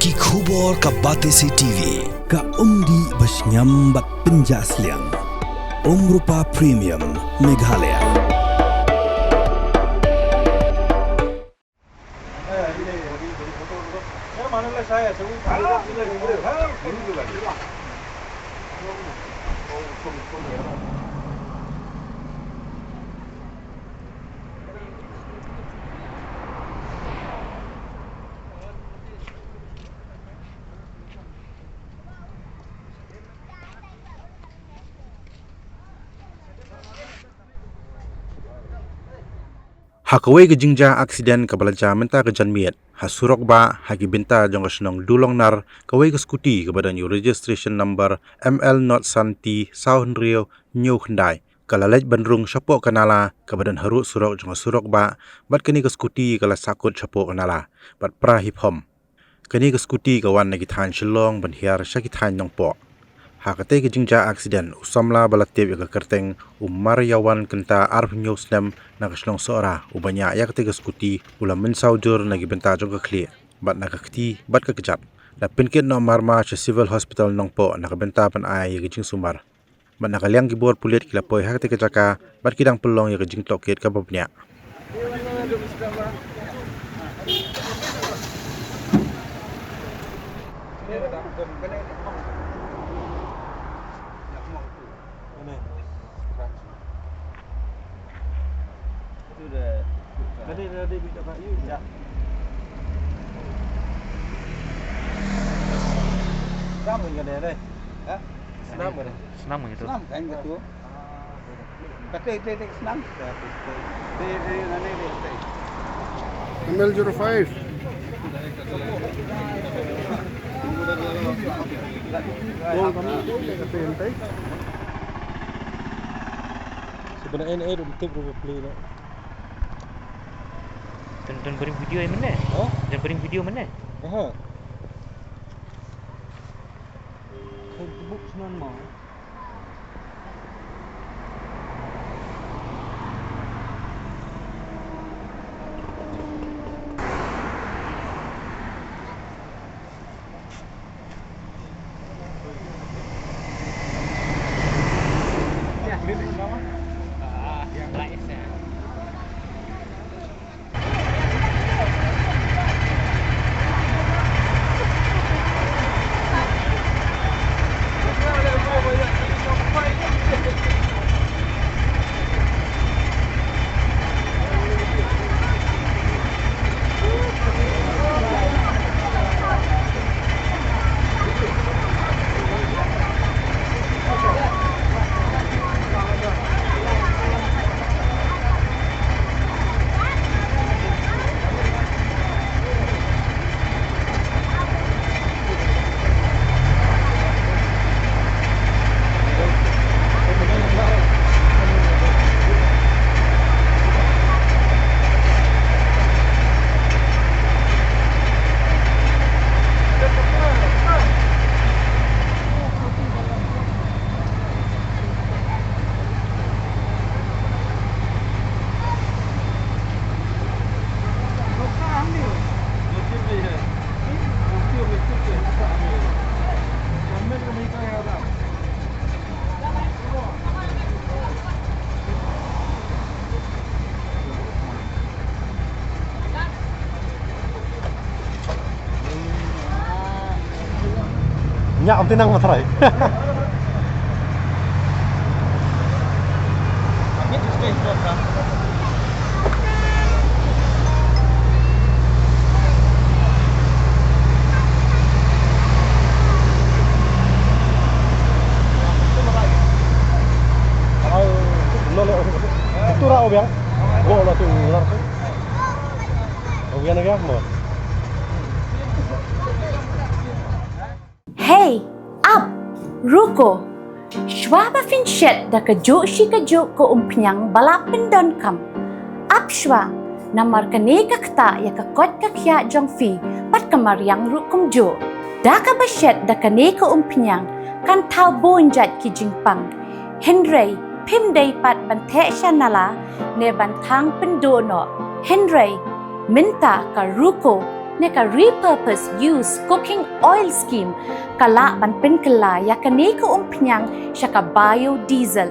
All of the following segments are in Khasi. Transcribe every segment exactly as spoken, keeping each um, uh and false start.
Ki khubor ka Batesi T V, ka umdih ba shngiam bad pynjah sliang. Umrupa Premium, Meghalaya. Ha kawei ka jingjia aksiden kaba la jia mynta ka janmiet ha surok bah ha ki bynta jong ka shnong Dulongnar, kawei ka skuti kaba don ïa u registration number M L not san T saw hynriew hynñiew khyndai ka la leit ban rung shapoh ka nala kaba don harud surok jong ka surok bah, bad kane ka skuti ka la sahkut shapoh ka nala bad pra hi phom. Kane ka skuti ka wan na ki thaiñ Shillong ban hiar sha ki thaiñ Nongpoh. Ha katei ka jingjia aksiden, u samla ba la tip ïa ka kyrteng u Marïawan Kynta, arphew hynñiew snem, na ka shnong Sohra, uba ñiah ïa katei ka skuti u la mynsaw jur na ki bynta jong ka khlieh bad na ka kti bad ka kjat. La pynkit noh marmar sha Civil Hospital Nongpoh na ka bynta ban ai ïa ka jingsumar. Bad na ka liang ki bor pulit ki la poi ha katei ka jaka bad ki dang pynlong ïa ka jingtohkit kaba bniah. Snam kan ïa dei. Ha? Snam kan ïa tu. Kata ite ite snam. Dei dei na ne dei. M L zero five. Wong kami kata ente. Sebenarnya ini eh, untuk rupa play ni. Don, don bring video ai mynne? Hah? Don bring video mynne? Aha. Facebook snan ma. Nya, am tinang matrai. Tura obiang. Go la tu lar tu. Obiang ga mo. Hei, ap, ruko. Shwa ba phin shet da kajuh shi kajuh ka umphniang ba la pyndonkam, ap shwa, namar kane ka ktah ïa ka koit ka khiah jong phi bad ka mariang ruh kumjuh. Da kaba shet da kane ka umphniang kan thaw bun jait ki jingpang. Hynrei phim dei pat ban theh sha nala ne ban thang pynduh noh. Hynrei mynta ka ruko ne ka Repurpose Used Cooking Oil Scheme ka lah ban pynkylla ïa kane ka umphniang sha ka biodiesel.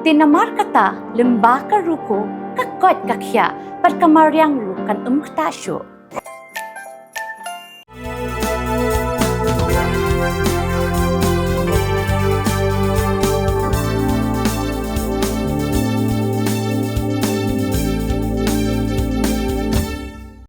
Te namar kata, lyngba ka rukom ka koit ka khiah bad ka mariang ruh kan ym ktah shuh.